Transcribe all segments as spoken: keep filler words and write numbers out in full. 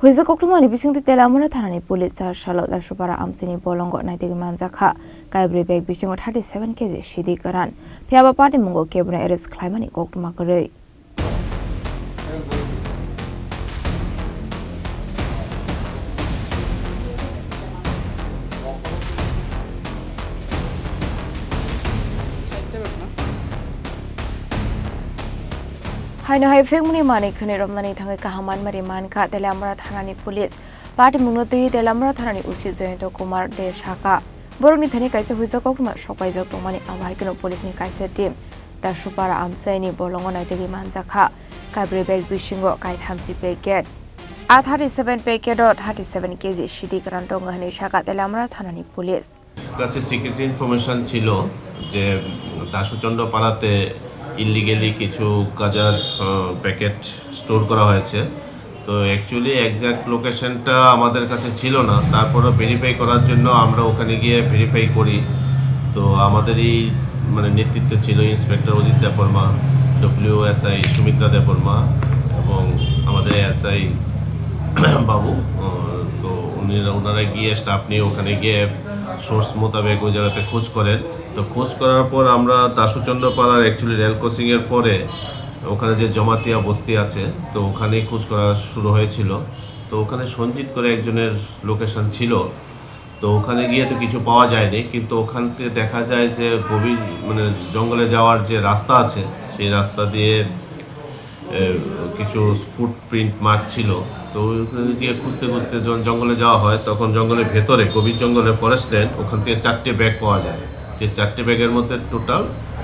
Huijak koktwmani bisingtwi Teliamura thanani police char salo Dasupara amchaini bolongo naitugwi manjakha. Kaibrwi bag bisingo thirty seven K G sidi kwran. Phiyaba patimungo kebono arrest khlaimani koktwma kwrwi. Haino hai phekmani manwi khwnwi romnani thangwi kaham manmari mankha Teliamura thanani police. Patimungno twiwi Teliamura thanani O C Jayanta Kumar De sakha. Borokni thani kaisa huijak koktwma sokpaijak tongmani, abo hai kheno police ni kaisa team Dasupara amchaini bolongo naitugwi manjakha. Kaibrwi bag bisingo kaithamsi packet. A thirty seven packet o thirty seven K G sidi kwran tongo hwnwi sakha Teliamura thanani police. কাছে secret information ছিল যে দাসুচন্দ্র পাড়াতে ইলিগালি কিছু গাঁজার, আহ, packet store করা হয়েছে। তো অ্যাকচুয়ালি এক্স্যাক্ট লোকেশনটা আমাদের কাছে ছিল না, তারপরও ভেরিফাই করার জন্য আমরা ওখানে গিয়ে ভেরিফাই করি। তো আমাদের এই, মানে, নেতৃত্বে ছিল ইন্সপেক্টর অজিত দেববর্মা, ডব্লিউএসআই সুমিত্রা দেববর্মা এবং আমাদের এসআই বাবু। আহ, তো উনি, ওনারা গিয়ে, স্টাফ নিয়ে ওখানে গিয়ে সোর্স মোতাবেক ওই জায়গাতে খোঁজ করেন। তো খোঁজ করার পর আমরা দাসুচন্দ্র পাড়ার, অ্যাকচুয়ালি, রেল ক্রসিংয়ের পরে ওখানে যে জমাতিয়া বস্তি আছে, তো ওখানেই খোঁজ করা শুরু হয়েছিল। তো ওখানে সঞ্জিত করে একজনের লোকেশন ছিল। তো ওখানে গিয়ে তো কিছু পাওয়া যায়নি, কিন্তু ওখান থেকে দেখা যায় যে গভীর, মানে, জঙ্গলে যাওয়ার যে রাস্তা আছে, সেই রাস্তা দিয়ে, এ, কিছু ফুটপ্রিন্ট মার্ক ছিল। তো ওখানে গিয়ে খুঁজতে খুঁজতে যখন জঙ্গলে যাওয়া হয়, তখন জঙ্গলের ভেতরে, গভীর জঙ্গলে, ফরেস্ট ল্যান্ড, ওখান থেকে চারটে ব্যাগ পাওয়া যায়। যে চারটে ব্যাগের মধ্যে টোটাল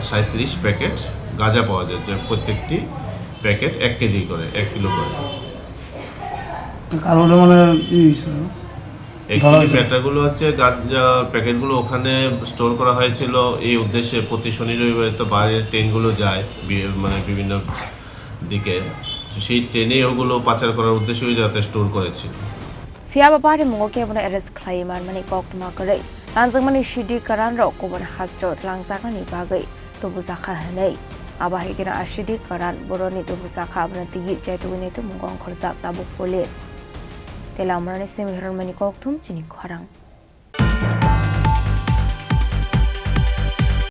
সাঁইত্রিশ প্যাকেট গাঁজা পাওয়া যায়, যে প্রত্যেকটি প্যাকেট এক কেজি করে, এক কিলো করে। তো কারোর মানে ই হয়েছিল? অ্যাকচুয়ালি ধরা হয়েছে। প্যাকেটগুলো হচ্ছে, গাঁজা প্যাকেটগুলো ওখানে স্টোর করা হয়েছিল এই উদ্দেশ্যে, প্রতি শনি রবিবারে তো বাইরের ট্রেনগুলো যায় বি-, মানে, বিভিন্ন দিকে। তো সেই ট্রেনে ওগুলো পাচার করার উদ্দেশ্যেই যাতে স্টোর করেছিল। Phiyaba patimungo kebono arrest khlaiwi manmani koktwma kwrwi. Lanjakmani sidi kwranrok kubun hasteo twlangjaknani bagwi tubujakha hwnwi. Abo hai kheno a sidi kwran boroni tubujakha, abono twiwi chaitugwi naitukmungo ongkhorjak tabuk police. Teliamurani simi hwnmani kokthum chini khorang.